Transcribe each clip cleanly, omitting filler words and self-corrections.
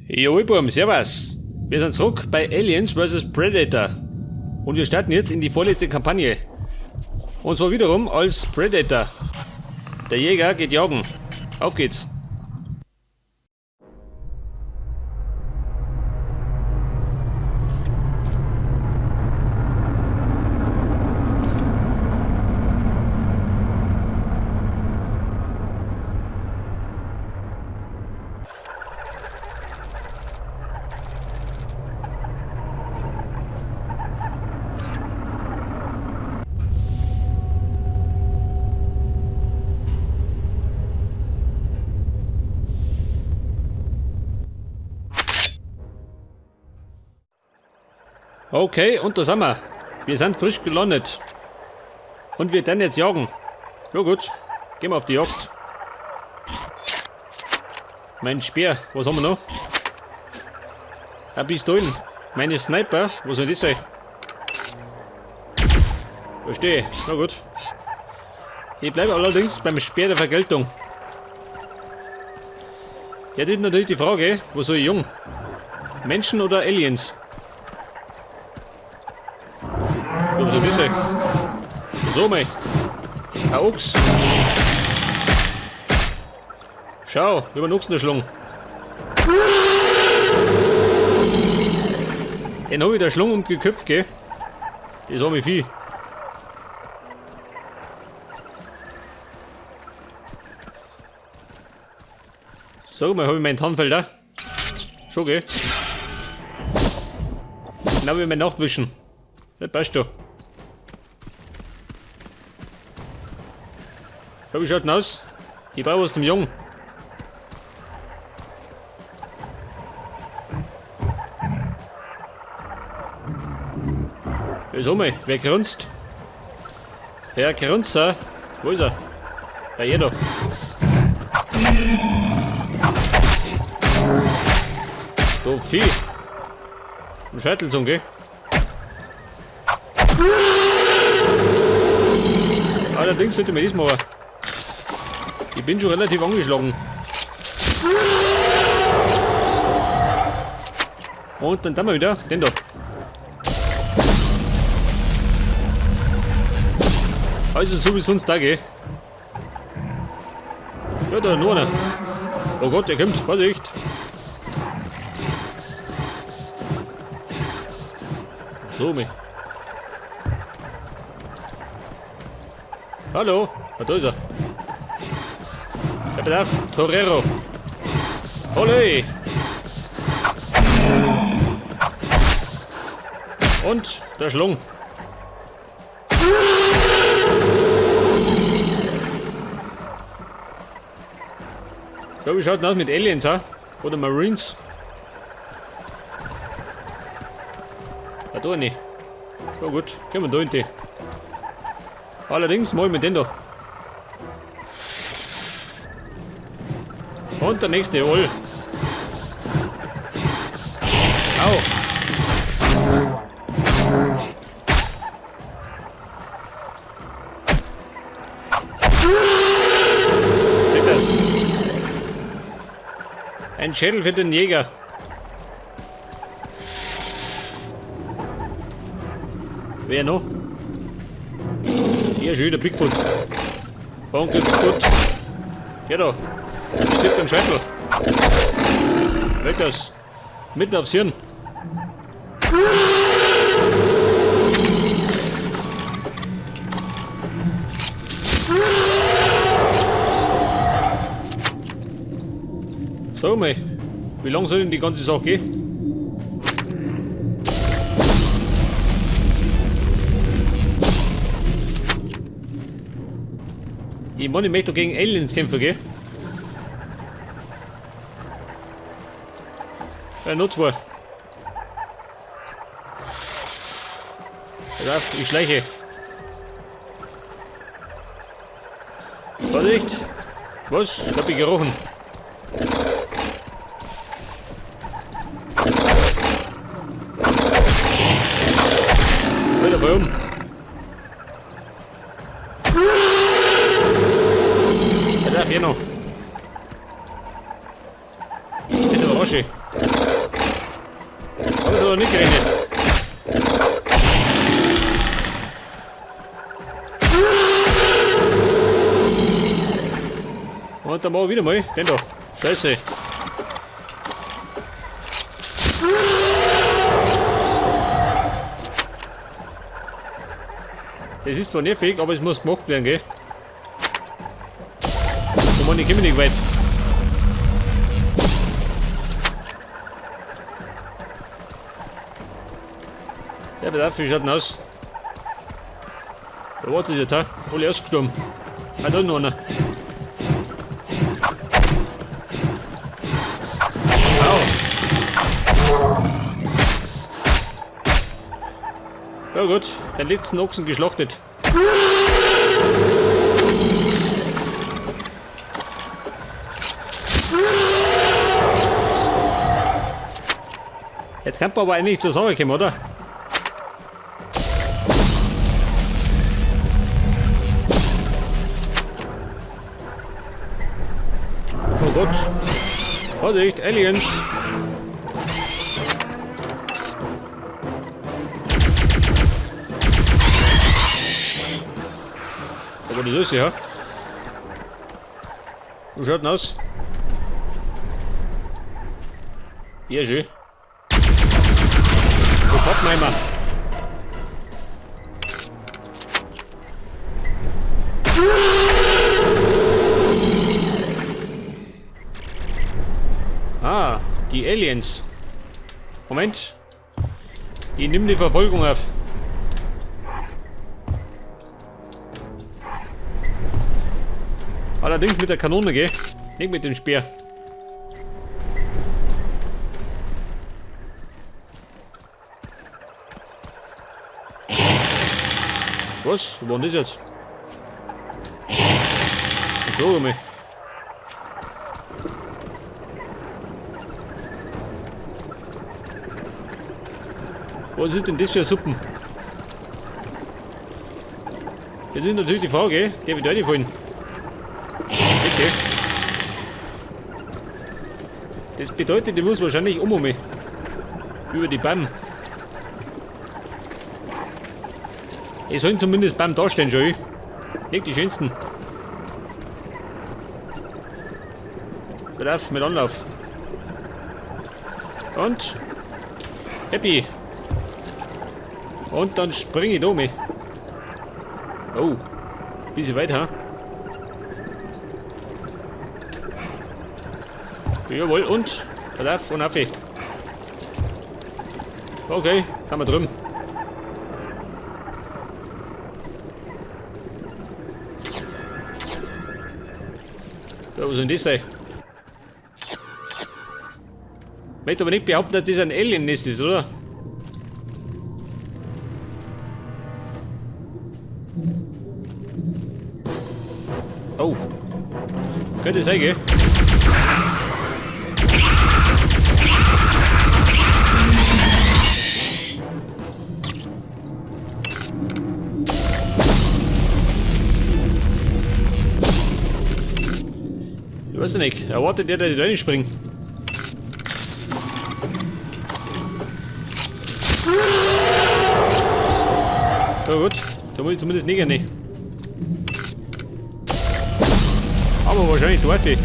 Jo, Buam, servus. Wir sind zurück bei Aliens vs. Predator. Und wir starten jetzt in die vorletzte Kampagne. Und zwar wiederum als Predator. Der Jäger geht jagen. Auf geht's. Okay, und da sind wir. Wir sind frisch gelandet. Und wir werden jetzt jagen. Ja gut, gehen wir auf die Jagd. Mein Speer, was haben wir noch? Ein Pistolen. Meine Sniper, was soll das sein? Verstehe, na gut. Ich bleibe allerdings beim Speer der Vergeltung. Jetzt ist natürlich die Frage, wo soll ich jung? Menschen oder Aliens? Was soll das sein? So, mei. Ein Ochs. Schau, über den Ochsen erschlagen. Den hab ich da erschlagen und geköpft, gell? Das war mir viel. Sag mal, hab ich meinen Tarnfeld da? Schon, gell? Dann hab ich mein Nachtwischen. Das passt schon. Ja, wie schaut denn aus? Ich brauche was zum Jungen. Ja, sag mal, wer grunzt? Herr Grunzer, wo ist er? Ja, hier da. So Vieh. Ein Scheitelzung, gell? Allerdings sollte man das machen. Ich bin schon relativ angeschlagen. Und dann tun wir wieder den da. Also so wie sonst da, gell? Ja, da noch einer. Oh Gott, der kommt. Vorsicht. So, mi. Hallo. Ah, da ist er. Ja, pass auf, Torero. Ole! Und der Schlung. So, wie schaut denn aus mit Aliens, ha? Oder Marines? Ah, da nicht. Ja gut, gehen wir da hin. Die. Allerdings mach ich mit den da. Und der nächste, jawohl. Au. Seht das? Ein Schädel für den Jäger. Wer noch? Hier ist schon wieder Bigfoot. Onkel Bigfoot. Ja da. Ich tipp den Scheitel. Weg das. Mitten aufs Hirn. Sag mal, wie lange soll denn die ganze Sache gehen? Ich meine, ich möchte doch gegen Aliens kämpfen, gell? Ja, noch zwei. Pass auf, ich schleiche. Vorsicht! Was? Ich hab ich gerochen. Alter, voll um. Pass auf, hier noch. Eine Orange. Damit hat er nicht gerechnet. Und dann machen wir wieder mal den da. Scheiße. Es ist zwar nervig, aber es muss gemacht werden, gell? Oh Mann, ich komme nicht weit. Ja, pass auf, wie schaut denn aus? Da wartet jetzt, ha? Alle ausgestorben. Ah, da noch einer. Au. Ja gut, den letzten Ochsen geschlachtet. Jetzt kann man aber eigentlich zur Sache kommen, oder? Oh Gott. Vorsicht, Aliens. Aber das ist ja. Wie schaut denn aus? Ja, schön. Wo Pappenheimer? Ah, die Aliens. Moment. Ich nehme die Verfolgung auf. Allerdings mit der Kanone, gell? Nicht mit dem Speer. Was? Wo war denn das jetzt? So, mal. Was ist denn das für Suppen? Jetzt ist natürlich die Frage, der wird reinfallen. Okay. Das bedeutet, ich muss wahrscheinlich um mich. Über die Bäume. Es sollen zumindest Bäume dastehen, schon. Nicht die schönsten. Brav, mit Anlauf. Und happy. Und dann springe ich da um. Oh, bisschen weit, ha? Jawohl, und drauf und auf. Okay, sind wir drüben. Ja, was soll denn das sein? Ich möchte aber nicht behaupten, dass das ein Alien-Nest ist, oder? Oh. Könnte sein, gell? Ich weiß nicht, erwartet der, dass ich da reinspringe? Ja gut, da muss ich zumindest nicht rein. Aber wahrscheinlich darf ich.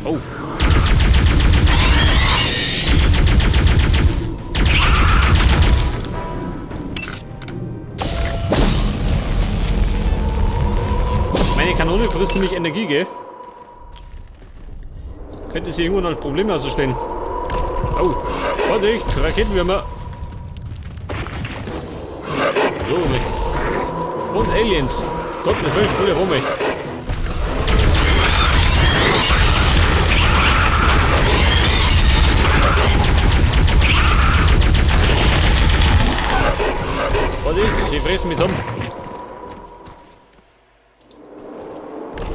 Oh. Meine Kanone frisst nämlich Energie, gell? Könnte sich irgendwann als Problem ausstellen. Oh, Vorsicht, Raketenwürmer. So, ne. Und Aliens. Gott, das will ich rum. Vorsicht, sie fressen mich zusammen.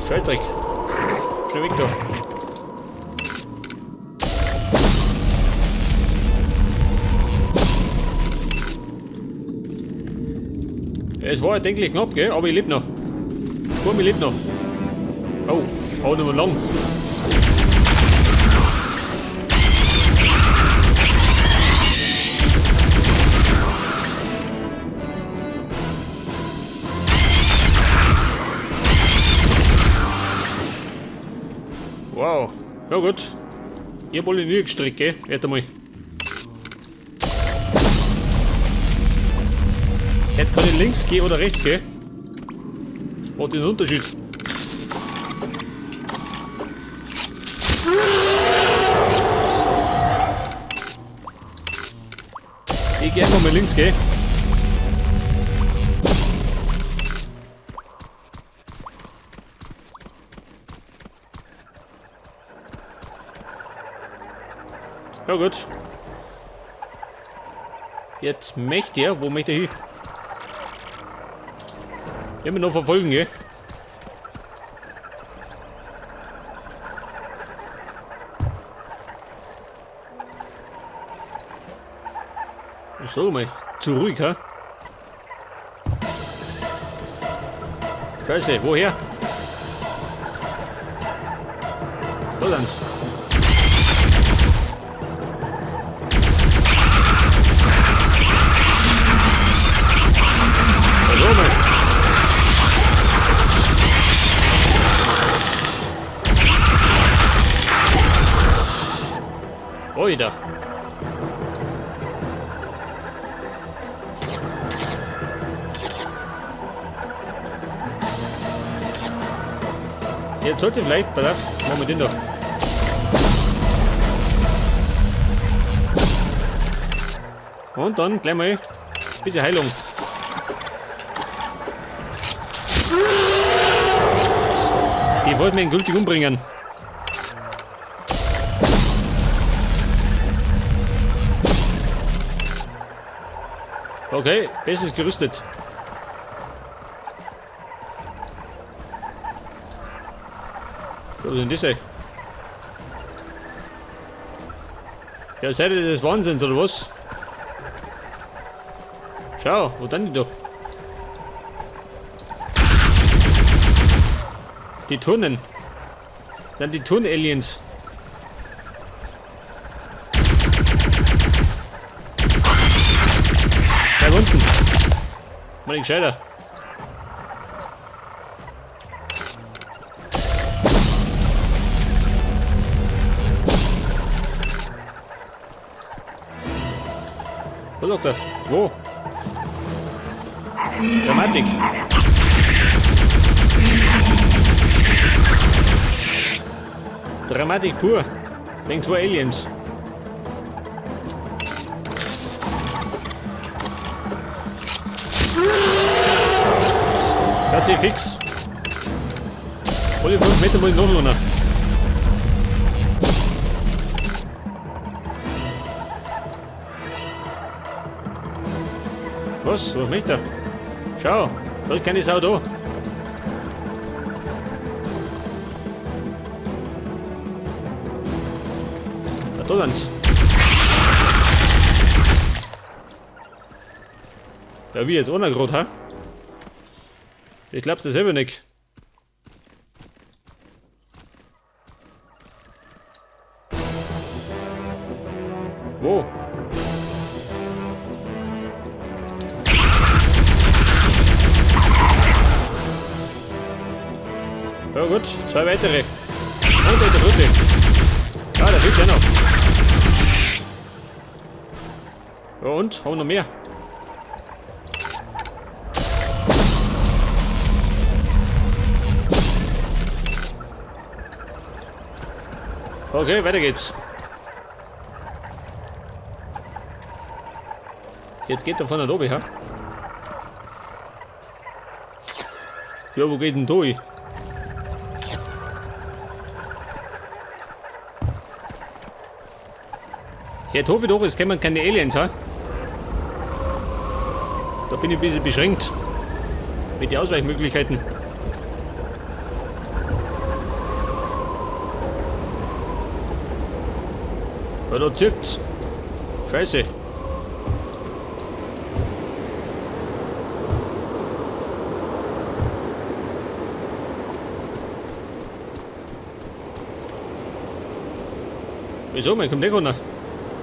Scheißdreck. Schnell weg da. Es war ja denklich knapp, gell? Aber ich lebe noch. Komm, ich lebe noch. Oh, oh, nochmal lang. Wow, ja gut. Ich hab alle nie gestrickt, gell? Warte mal. Jetzt kann ich links gehen oder rechts gehen. Was ist der Unterschied? Ich geh einfach mal links, gell? Ja gut. Jetzt möchte er, wo möchte er hin? Immer noch verfolgen, gell? Ich sag mal, zu ruhig, ha? Scheiße, woher? Da sind's. Oida. Jetzt sollte vielleicht, pass auf, machen wir den doch. Und dann gleich mal ein bisschen Heilung. Die wollten mich endgültig umbringen. Okay, bestes gerüstet. Was ist denn das, ey? Ja, seid ihr des Wahnsinns, oder was? Schau, wo sind die da? Die Turnen. Das sind die Turn-Aliens. Bleib unten. Mal nicht gescheiter. Was sagt er? Wo? Dramatik. Dramatik pur. Wegen zwei Aliens. Hat sich fix. Alle 5 Meter muss ich noch runter. Was? Was möchte er? Schau, da ist keine Sau da. Da, da sind's. Ja, wie jetzt einer grad, ha? Ich glaub's dir selber nicht. Wo? Ja gut, 2 weitere. Und der dritte. Ah, der fehlt ja noch. Ja und? Haben wir noch mehr? Okay, weiter geht's. Jetzt geht er von der oben, ha? Ja, wo geht denn da hin? Jetzt hoffe ich doch, es kommen keine Aliens, ha? Da bin ich ein bisschen beschränkt. Mit den Ausweichmöglichkeiten. Ja, da zirkt's. Scheiße. Wieso? Man kommt nicht runter.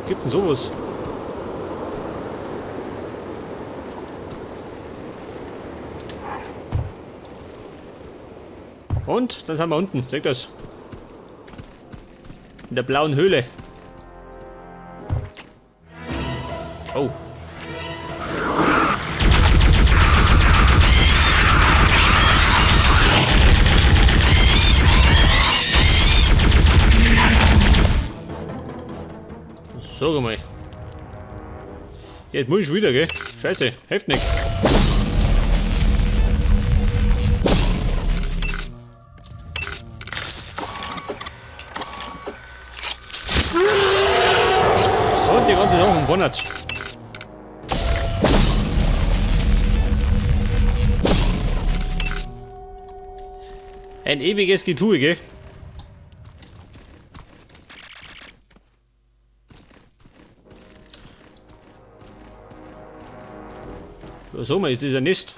Gibt's denn sowas? Und dann sind wir unten. Seht das? In der blauen Höhle. Oh. Sag mal. Jetzt muss ich wieder, gell? Scheiße, hilft nicht. Und die ganze Sache umwundert. Ein ewiges Getue, gell? So, mal ist das ein Nest.